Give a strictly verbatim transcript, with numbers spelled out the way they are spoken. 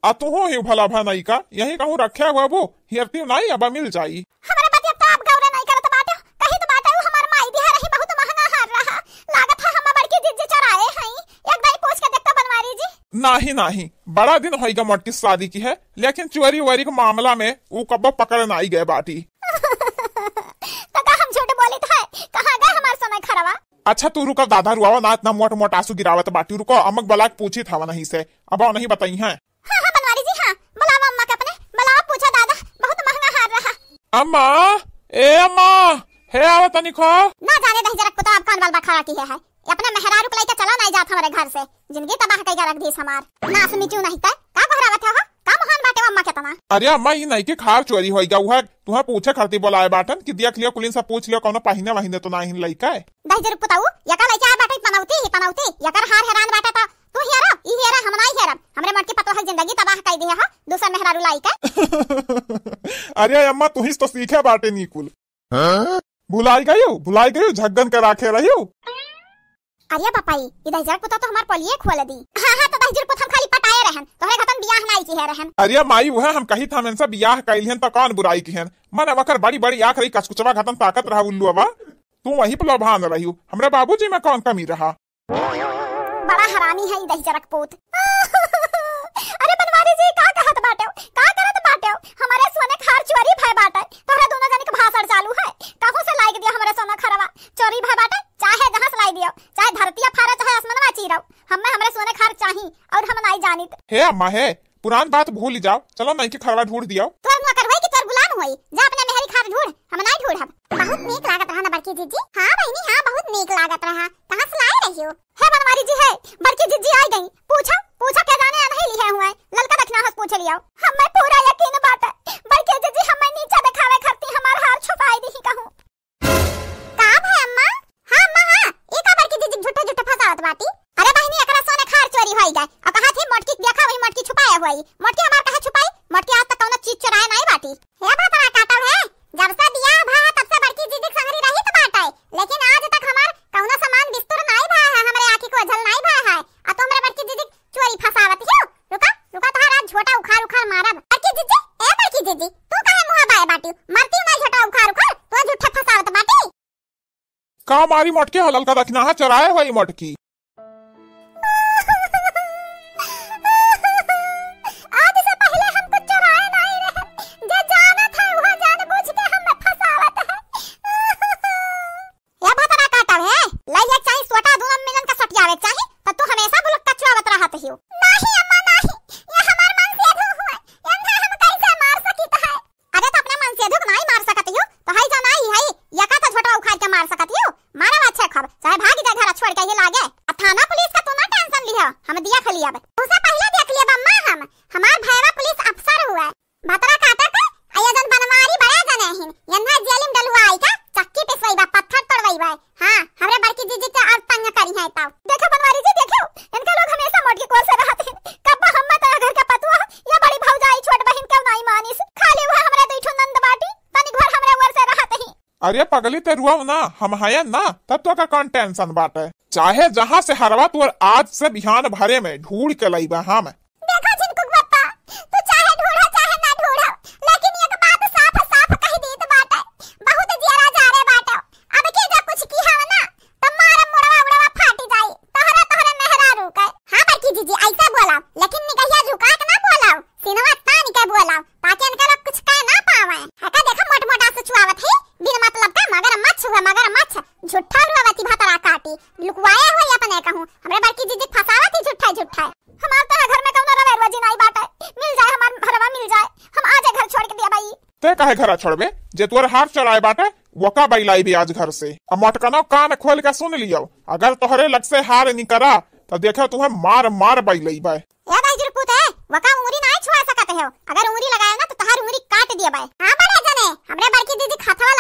आ तू हो ही भला भा नहीं का, यही कहूँ रखे हुआ वो, हेरती नहीं, अब मिल जाई। हमरे बतिया तो आप गौरे नहीं करत बाटे, कही तो बाटे, उ हमार माई दिहा रही, बहुत महंगा हार रहा। लागत है हम बड़की जिज्जी चोराए हई, एक दाई पूछ के देखता बनवारी जी। नाही, नाही, बड़ा दिन होइगा मोटकी शादी किहे, लेकिन चोरी वोरी के मामला में उ कब्बो पकड़ नाही गए बाटी। तो का हम झूठ बोलित है? कहाँ गए हमार सोना खरवा? अच्छा तू रुको दादा, रुआवा ना, इतना मोट मोट आंसू गिरावत बाटी। रुको, अम्मा के बुला के पूछी था नहीं से, अब नहीं बताई हैं। हाँ, हाँ, बनवारी जी, हाँ, बुलावा अम्मा के अपने, बुलावा, पूछा दादा, बहुत महंगा हार रहा। अम्मा, ए अम्मा, हे आवा तनी खो। ना जाने दहिजरक पुतवा अब कौन बलबा खड़ा किहे है, अपने मेहरारू के लइके चला नहीं जात हमरे घर से, जिंदगी तबाह कइके रख दीस हमार। ना सुनी क्यों नहीं तय, का गोहरावत हो, का मोहान बाटे अम्मा के तना? अरे अम्मा, ई नहीं के खार चोरी होइगा, उहे तुहे पूछे खातिर बोलाए बाटन कि देख लियो, कुलिन से पूछ लियो, कौनो पहिने वहिने तो नाही लइके। दहिजरक पुतऊ, यका लइके आए बाटे पनौती ही पनौती, यकर हार हेरान बाटे तो तू हेरा, ई हेरा, हम नाई हेरब। हमरे मोटकी पतोह के जिंदगी तबाह कई दिहे हो, दूसर मेहरारू लाई के। अरे अम्मा, तुहिस तो सीखे बाटे नी कुल। हाँ? भुलाई गयो, भुलाई गयो, झग्गन के राखे रहियो। अरे बापाई, ई दहिजर पुता तो हमार पोलिये खोल दी। हाँ, हाँ, तो दहिजर पुत हम खाली पटाए रहन, तोहरे घतन बियाह नाई किहे रहन। अरे माई, उहे हम कही था, हमसे बियाह कइलिहन तो कौन बुराई किहन? मन वकर बड़ी बड़ी आँख रही, कचकुचवा घतन ताकत रहा उल्लू अबा। तू वहीं पर लोभान रहियो, हमरे बाबूजी में कौन कमी रहा? बड़ा हरामी है ई दहिजरक पूत। अरे बनवारी जी, का कहत बाटेउ? का करत बाटेउ? हमरे सोने के हार चोरी भय बाटे। तोहरा दोनों जनी के भाषण चालू है। कहूँ से लाइक दियो हमरे सोना खरवा? चोरी भय बाटे, चाहे जहाँ से लाई दियो, चाहे धरतिया फारा, चाहे आसमनवा चीरौ। हमें हमरे सोने के हार चाही और हम नाई जानित। हे अम्मा हे, पुरान बात भूल जाओ, चलो नइके खरवा ढूंढ दियो। तोर नौकर होई कि तोर गुलाम होई? जा अपने मेहरी खार ढूंढ, हम नाई ढूंढब। बहुत नीक लागत रहा ना बड़की जिज्जी? हाँ बहिनी, हाँ, बहुत नीक लागत रहा। कहाँ से लाए रहियो? हे बनवारी जी है, बड़की जिज्जी आई गई। पूछो, पूछो, के जाने अनही लिहे हुए, ललका दखिना हस पूछ लियो। हमें पूरा यकीन बाटे, बड़की जिज्जी हमें नीचा दिखावे खातिर हमार हार छुपाई दी कहूँ। का भय अम्मा? हाँ अम्मा हाँ, ई का बड़की जिज्जी झूठे झूठे फसावत बाटी? अरे बहिनी, एकरा सोने खार चोरी होई गए। और कहा थी मोटकी देखा वही मोटकी छुपाए हुई। मोटकी हमार कहे छुपाई? मोटकी आज तक कौनो चीज चुराए नाई बाटी। हे भतरा काटल है, जब से बियाह भा है तब से बड़की जिज्जी के संगरी रहित बाटे, लेकिन आज तक हमार कौनो सामान बिस्तुर नाई भा है, हमरे आँखी को ओझल नाई भा है। आ तो हमरे बड़की जिज्जी चोरी फसावत हियो। रुका, रुका, तोहार आज झोटा उखाड़ उखाड़ मारब। बड़की जिज्जी, ए बड़की जिज्जी, तू काहे मुँह बाए बाटी? मरती ना झोटा उखाड़ उखाड़, तू झूठे फसावत बाटी। का मारी मोटकी हो ललका दखिना है, चराए होई मोटकी। आज से पहले हम कुछ चुराए नहीं रहे, जे जानत है वह जानबूझ के हमें फसावत है। या भतरा काटल है, लइया चाही सोटा दोनों मिलन का सटियावे चाही, त तू हमेशा बुलक कचुआवत रहत हियो। नाही अम्मा नाही, ये हमार मन से अधू हुए, एन्हे हम कैसे मार सकित है? अरे त अपने मन से अधू के नाही मार सकत हियो, त हई जा नाही हई, यका त झोटवा उखाड़ के मार सकत हियो। मारा अच्छे खब, चाहे भाग जा घर छोड़ के ये लागे। आ थाना पुलिस का तू ना tension लिहो, हम दिया खली अब। तुसे पहले देख लिया अम्मा हम, हमार भैया पुलिस अफसर हुआ। भतरा काटा का, आ ये जन बनवारी बड़ा जने हिन, यन्हा जेल में डलवाई का, चक्की पिसवाई बा, पत्थर तोड़वाई बा। हाँ, हमरे बड़की जिज्जी के और तंग करी है तब। देखो बनवारी जी, देखो, इनका लोग हमेशा मोटकी कोर से रहत हिन। कब्बो हम मत घर का पतुआ, या बड़ी भौजाई छोट बहिन के नाई मानिस। खाली वह हमरे दुई ठो नंद बाटी, तनिक भर हमरे ओर से रहत ही। अरे पगली, ते रुआव ना, हम हयन ना, तब तो का कौन tension बाटे। चाहे जहाँ से हरवा तोर आज से बिहान भरे में ढूंढ के लइबा हम। देखो झिनकुक बप्पा, तू चाहे ढूंढा चाहे ना ढूंढा, लेकिन एक बात साफ साफ कह दीत बाटे, बहुत जियरा जा रे बाटे। अब के जा कुछ की हव ना, त मारा मुड़वा उड़वा फाटी जाई, तोहरा तोहरे मेहरारू के। हाँ बड़की जिज्जी, ऐसा बोला, लेकिन निगहिया झुका के ना बोला, सिनवा तान के बोला, ताकि इनका लोग कुछ कह ना पावे। हका देखा मोट मोटा से चुआवत है, बिन मतलब का मगरमच्छ हुआ मगरमच्छ, झूठा रुआवती भतरा काटी, लुकवाए हुए अपने कहूँ, हमरे बड़की जिज्जी फसावत ही झूठा झूठा। हमार तो घर में कौनो रवे रोजी नाई बाटे, मिल जाए हमार घरवा मिल जाए, हम आज घर छोड़ के दिया भाई। ते काहे घरा छोड़बे, जे तोर हार चोराए बाटे, वका बैलाई भी आज घर से। अब मोटकनो कान खोल के सुन लियो, अगर तोहरे लग से हार निकरा, त देखो तुहे मार मार बैलइबे। ए दाई जी रे पूत है, वका उंगली नाई छुआ सकत हो, अगर उंगली लगायो ना तो तहार उंगली काट दिया बाय। हाँ बड़े जने, हमरे बड़की जिज्जी के हथवा